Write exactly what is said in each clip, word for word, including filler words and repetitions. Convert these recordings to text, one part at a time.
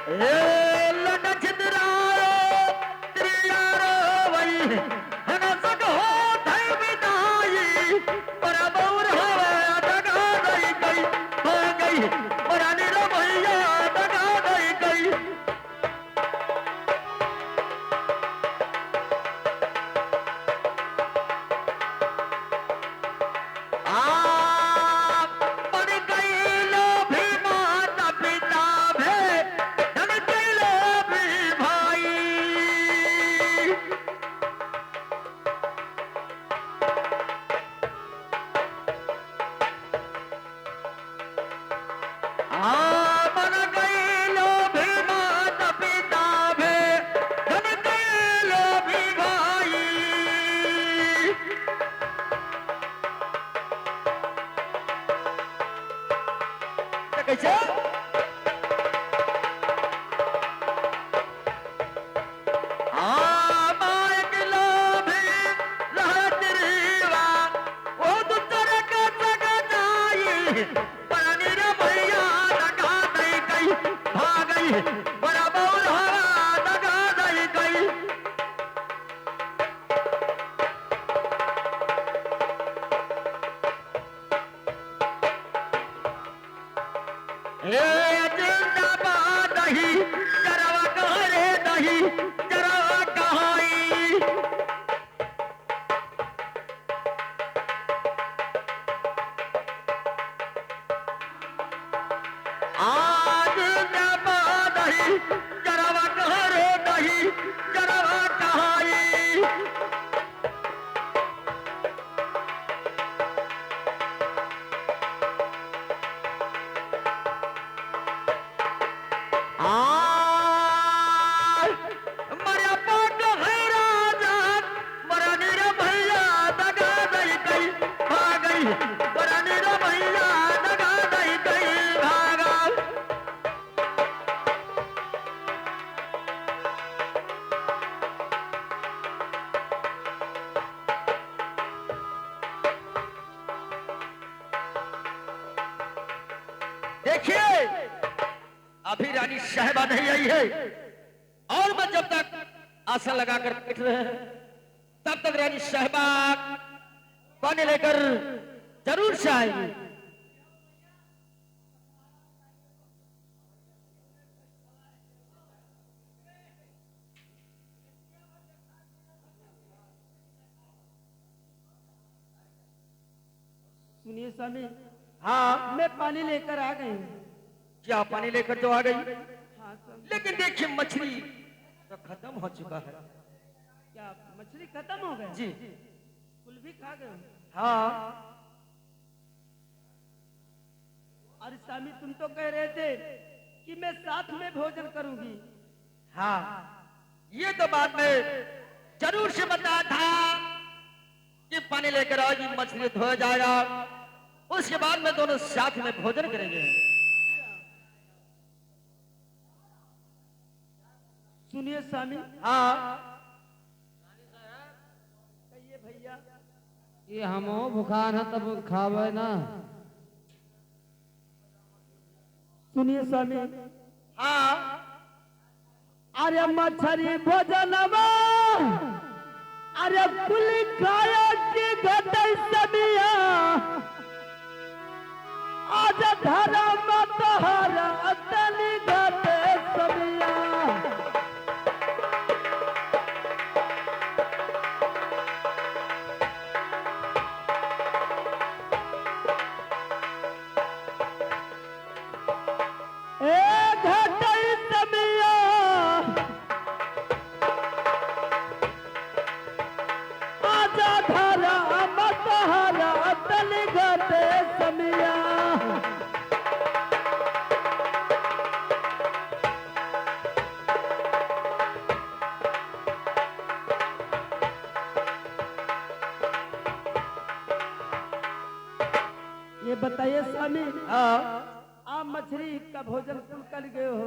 ए लट छितराए त्रिया रोवई, हनसक हो धई बिदाई, पर बौर हवा दगा दई गई, हो गई, पर निरमैया दगा दई गई। आ, बन गई लोभी माता पिता भे, धन गई लोभी भाई। आ, बन गई लोभी माता पिता भे, धन गई लोभी भाई। तो कैसे? आ, माय के लोभी लहत रीवा, ओ दूसर का सगा जाई, परानी रे भैया दगा दई गई, भागई, बड़ा बौर हवा दगा दई गई। ए जिंदाबाद दही, चरवा कहाँ रे दही, चरवा कहाँ ई? आज जब दही चरवा कहाँ रे दही, चरवा कहाँ ई? आ मरा पाट है राजा, मरा नीरा भैया दगा दई कई, भागई, मरा नीरा भैया दगा दई कई, भागा। देखिए, अभी रानी साहबा नहीं आई है और मैं जब तक आसन लगाकर बैठ रहे हैं, तब तक रानी साहबा पानी लेकर जरूर से आएगी। सुनिए स्वामी। हाँ। मैं पानी लेकर आ गई हूँ। क्या पानी लेकर तो आ गई? हाँ स्वामी। लेकिन देखिए, मछली तो खत्म हो चुका है। क्या मछली खत्म हो गया? जी। कुल भी खा गए हो? हाँ। अरे स्वामी, तुम तो कह रहे थे कि मैं साथ में भोजन करूंगी। हाँ, ये तो बात मैं जरूर से बताया था कि पानी लेकर आओ, ये मछली धो जाएगा, उसके बाद में दोनों साथ में भोजन करेंगे। सुनिए स्वामी। हाँ। कहिए भैया। ये हमहू भुखान है तब खावे ना। सुनिए स्वामी। हाँ। अरे मछरी भोजनवा, अरे कुल खाया की घटै समिया। आज धरम तोहरा तनी घटे समिया। ए घटै समिया। आजा धरम तोहरा तनी घटे समिया। ये बताइए स्वामी। हाँ। आप मछली का भोजन कुल कर गए हो,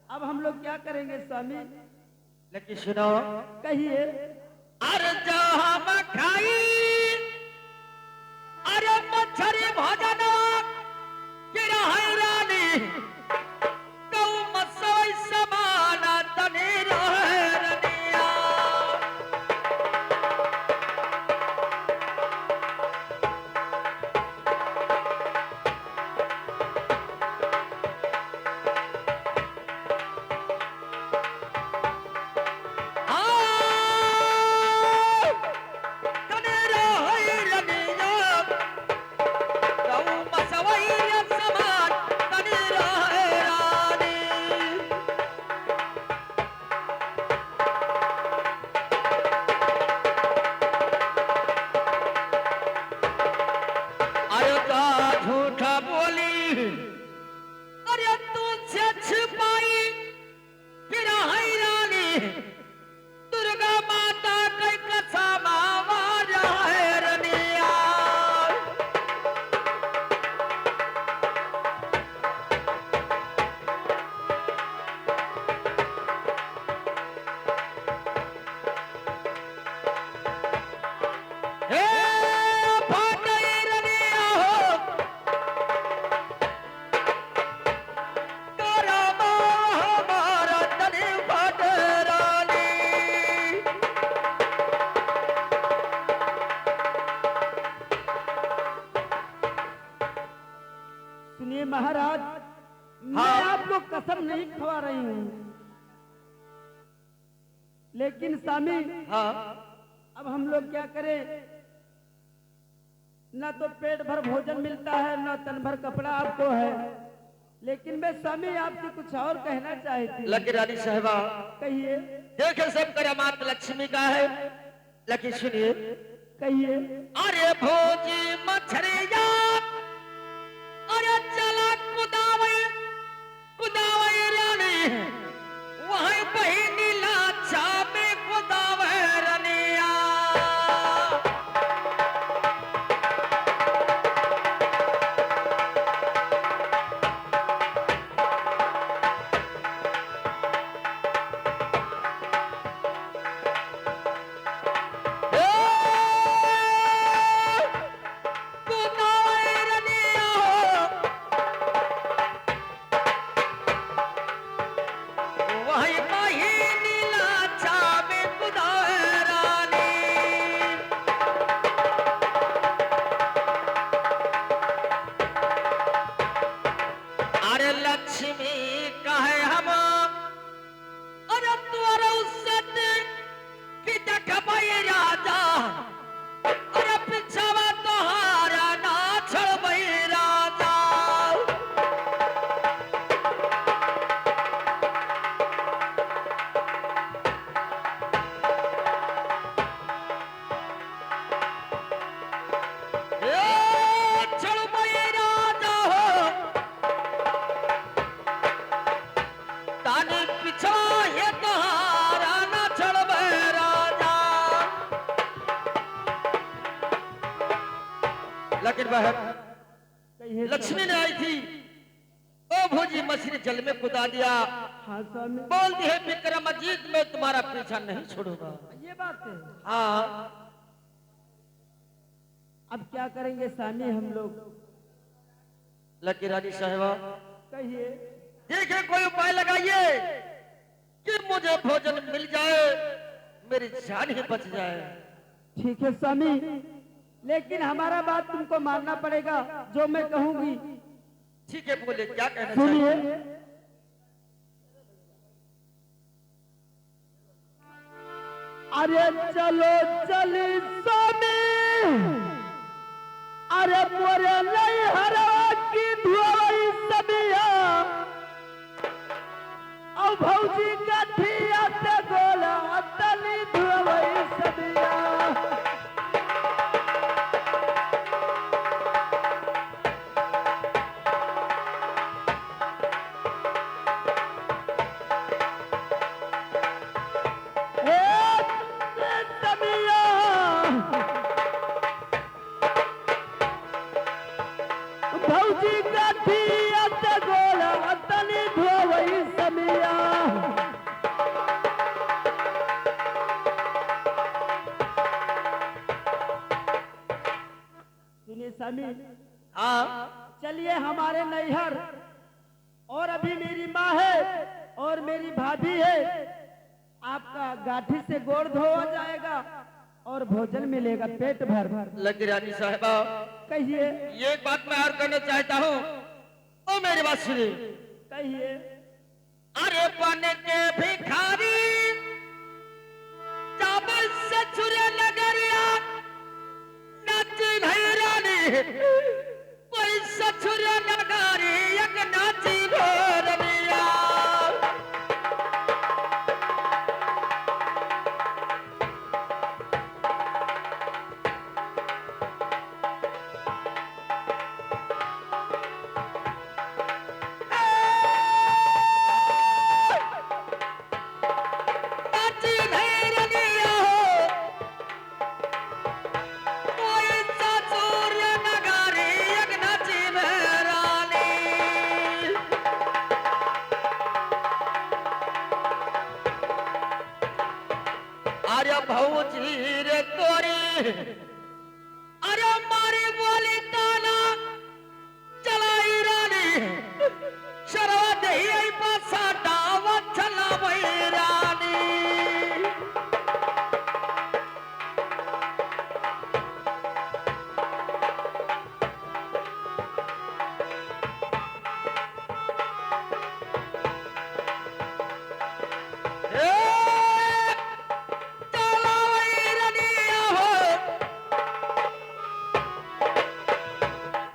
अब हम लोग क्या करेंगे स्वामी? लेकिन सुनो। कहिए। अरे जो हम खाई, अरे मछरी भोजन की रहै रानी, गौ मसव तुझसे छिपाई फिर है रानी, दुर्गा माता कई कसम वार है रनिया। हे फटई रनिया हो, करम हमारा तनी फट रानी। सुनिए महाराज, मैं हाँ। आपको कसम नहीं खवा रही हूँ, लेकिन स्वामी, हाँ। अब हम लोग क्या करें, ना तो पेट भर भोजन मिलता है, ना तन भर कपड़ा आपको है, लेकिन मैं स्वामी आपसे कुछ और कहना चाहती हूँ। लकी रानी साहिबा, कहिए। देखे सब करामात लक्ष्मी का है, लेकिन सुनिए। कहिए। अरे भोजी मछरिया, अरे चला कुदावे, कुदावे रानी, वहीं बहिनी लाछा में कुदावे रनिया। अरे लक्ष्मी कहे हम, अरे तोर उज्जत की देखबई राजा, अरे पिछवा तोहारा ना छोड़बई राजा। ए छोड़बई राजा हो, तानी पिछवा ये तोहारा ना छोड़बे राजा। लेकिन बहन, कहिए लक्ष्मी ने आई थी, ओ भोजी मछली जल में कुदा दिया। हाँ स्वामी। बोल दी है विक्रमाजीत, मैं तुम्हारा पीछा नहीं छोड़ूंगा। ये बात है। हाँ। अब क्या करेंगे स्वामी हम लोग? लकी रानी साहिबा, कहिए। देखिए, कोई उपाय लगाइए कि मुझे भोजन मिल जाए, मेरी जान ही बच जाए। ठीक है स्वामी, लेकिन हमारा बात तुमको मानना पड़ेगा, जो मैं कहूँगी। ठीक है, बोले, क्या कहना सुनिए। चाहते हैं? अरे चलो चली स्वामी, अरे मोरे नैहरवा की धोवई समिया, औ भौजी गठिया से गोला तनी धोवई समिया। ए, समिया। भौजी गठिया से गोला तनी धोवई समिया। सुनिए स्वामी। हाँ। चलिए हमारे नैहर, और अभी मेरी माँ है और मेरी भाभी है, आपका गाठी से गोड़ धोवा जाएगा और भोजन मिलेगा पेट भर। लकी रानी साहिबा, कहिए। ये एक बात मैं और कहना चाहता हूँ, ओ मेरी बात सुनिए। कहिए। अरे बन के भिखारी जाबे ससुर नगरिया, नाची भई रानी, कोई ससुर नगरी एक नाची भोरनिया। भौजी रे तोरी, अरे मारी बोली ताना चलाई रानी, सरवा देहिया पसाटावा चलावई रानी। ए, चलावई रनिया हो,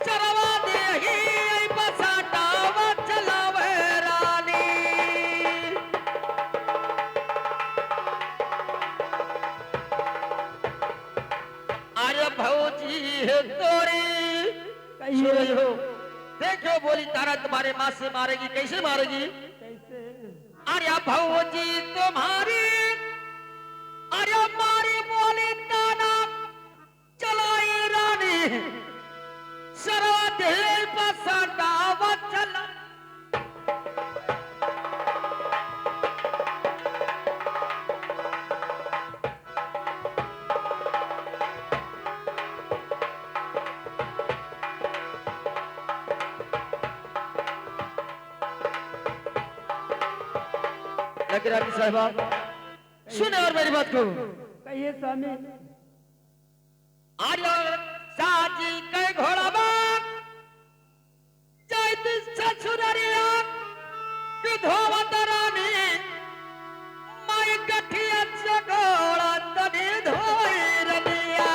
चरवा देही पसाटावा चलावे रानी। अरे भौजी है तोरी। कहिए। सुनो हो, देखो बोली ताना तुम्हारे माँ से मारेगी, कैसे मारेगी? कैसे? अरे भौजी तुम्हारी, अरे मारी बोली ताना चलाई रानी, सरवा देही पसाटावा चला। लेकिन रानी साहिबा, सुने और मेरी बात को। कहिए स्वामी। अरे साजी के घोड़वा जाइत ससुररिया कि धोवत रानी, माई गठिया से गोड़ा तनी धोई रनिया।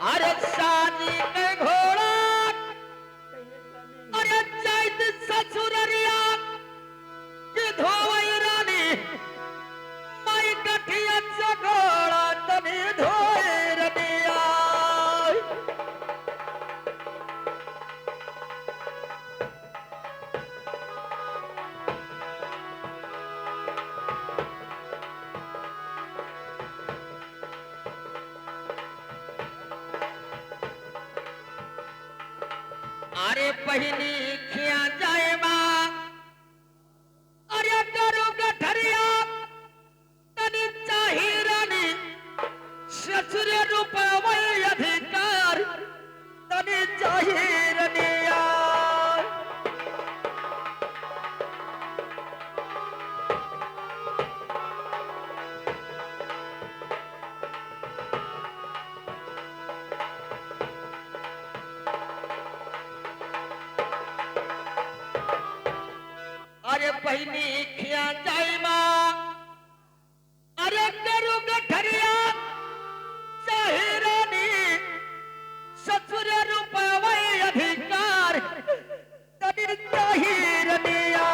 अरे साजी के घोड़ा, अरे जाइत ससुररिया कि धोवई रानी, माई गठिया से गोड़ा तनी धोई रनिया। अरे पहिनी खिया जाए बा, अरे करू गठरिया तनी चाही रानी, ससुर रुपया अधिकार तनी चाही रनिया। अरे पहिनी खिया जाई माँ, अरे करू गठरिया चाही रानी, ससुर रुपया अधिकार तनी चाही रनिया।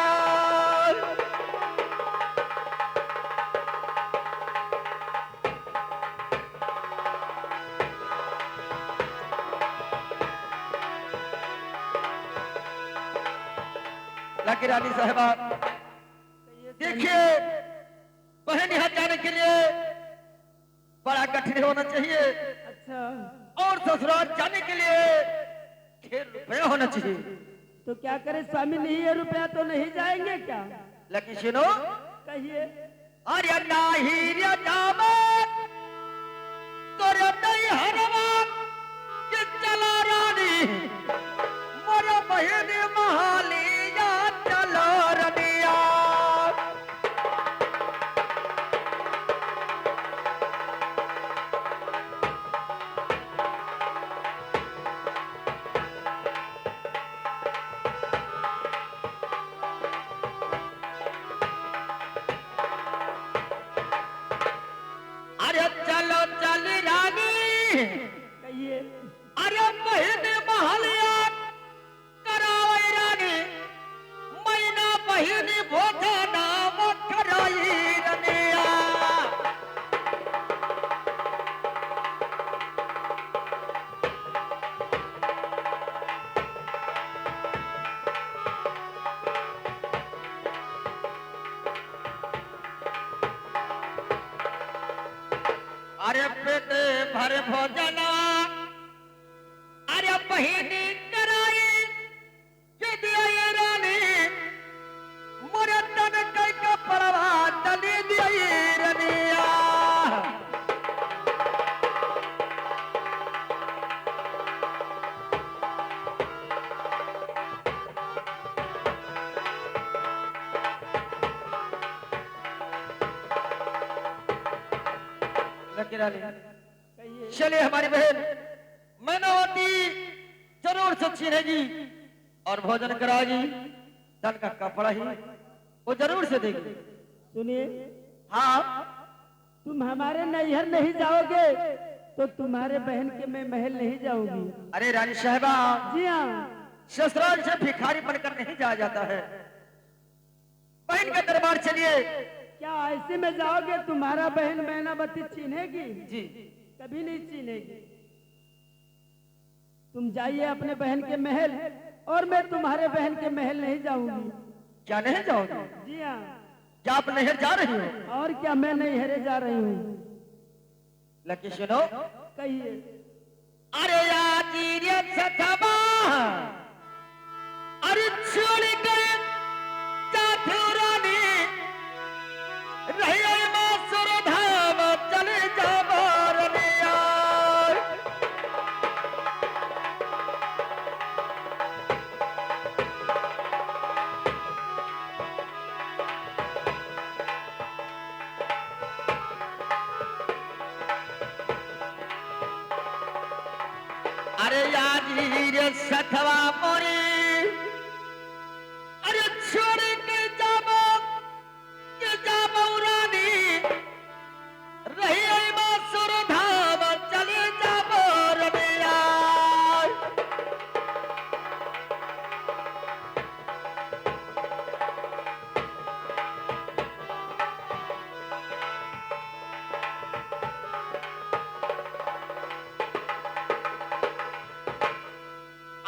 लकी रानी साहबा, देखिए, बहन यहाँ जाने के लिए बड़ा कठिन होना चाहिए। अच्छा। और ससुराल जाने के लिए ढेर रुपया होना चाहिए। तो क्या करे स्वामी, नहीं है रुपया तो नहीं जाएंगे क्या? लेकिन सुनो। कहिए। अरे नाही रे दामद, तोरे नैहरवा के चला रानी, मोर बहिन महलिया चला रनिया। अरे चलो चली रानी। कहिए। अरे बहिन महलिया करावै रानी, मैना बहिनी भोजनावा कराई रनिया। अरे पेट भर भोजनवा, अरे बहिनी कराई के दिया ये रानी, मोरे तन के कपड़वा तनी दिया ये रनिया। लकी रानी, कहिए। चलिए, हमारी बहन मैनावती जरूर से छीनेगी और भोजन कराएगी। तन का कपड़ा ही वो जरूर से देगी। सुनिए। हाँ। तुम हमारे नैहर नहीं जाओगे तो तुम्हारे बहन के मैं महल नहीं जाऊंगी। अरे रानी साहबा। जी हाँ। ससुराल से भिखारी बनकर नहीं जाया जाता है। बहन के दरबार चलिए। क्या ऐसे में जाओगे, तुम्हारा बहन मैनावती चीन्हेगी? जी। कभी नहीं चीन्हेगी। तुम जाइए अपने बहन के महल, और मैं तुम्हारे बहन के महल नहीं जाऊंगी। क्या नहीं जाओगे? जी हाँ। क्या आप नैहर जा रही हो? और क्या, मैं नैहरे जा रही हूँ। लकी सुनो। कहिए। अरे यार जी रे सतबा, अरे छोड़ के जाथू रानी, रहिए मासुर धाम चले जाबो रनिया। अरे यार जी रे सथवा मोरी, अरे छोड़ के जाबो, के जाबो रानी, रही आई मासुर धाम चले जाबो रनिया।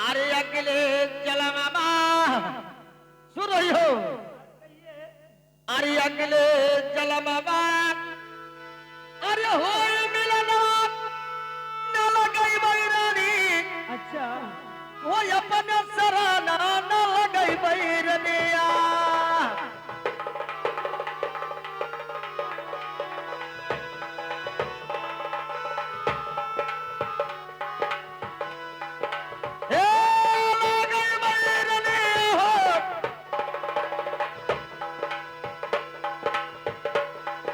अरे अगले जलमा, सुन रही हो? अरे अगले जलमा, अरे होई मिलना, न लगई बैरानी। अच्छा। होई अपन सराना, न लगई बैरनिया। ए, लगई बैरनी हो।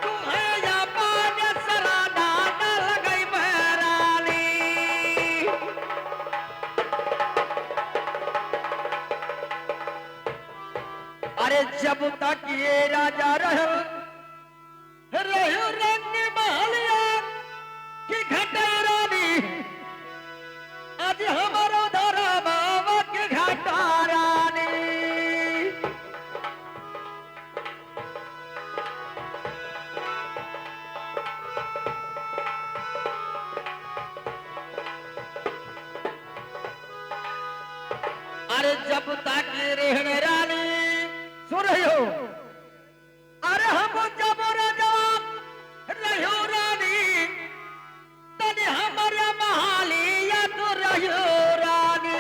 तुम्हें या बाज सराना ना लगई बैरानी। अरे जब तक ये राजा रहल, रह्यो रंग महलिया की घटई रानी, आज हमरो धरमावा की घटा रानी। अरे जब तक रहन रानी, सुन रही हो? अरे हम जब राजा रह्यो रानी, तनी हमरे महलिया तू रह्यो रानी।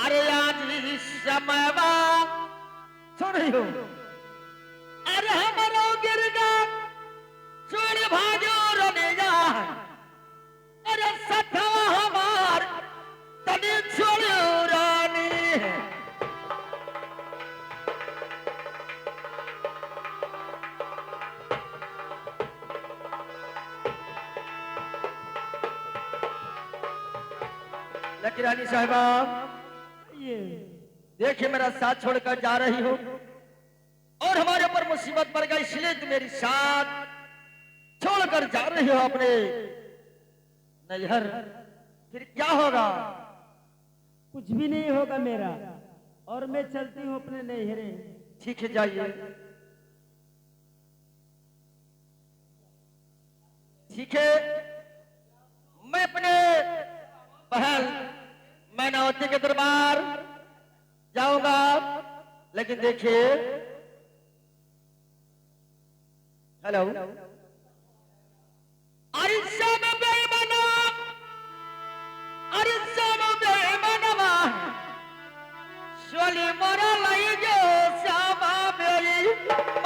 अरे आज इस समयवा सुन रही हो? अरे हमरो गिरगा, सुन भाजो रनिया। अरे सथवा हमार, तनी छोड़ो रानी। लकी रानी साहबा, ये देखिए, मेरा साथ छोड़कर जा रही हो और हमारे ऊपर मुसीबत पड़ गई, इसलिए तुम मेरी साथ छोड़कर जा रही हो अपने नैहर। फिर क्या होगा? कुछ भी नहीं होगा मेरा, और मैं चलती हूँ अपने नैहरे। ठीक है, जाइए। ठीक है, मैं अपने बहन मैनावती के दरबार जाऊंगा, लेकिन देखिए, हेलो, अरे श्याम बेईमाना, अरे श्याम बेईमानवा, चोली मोरा लई जो श्याम बेईमानवा।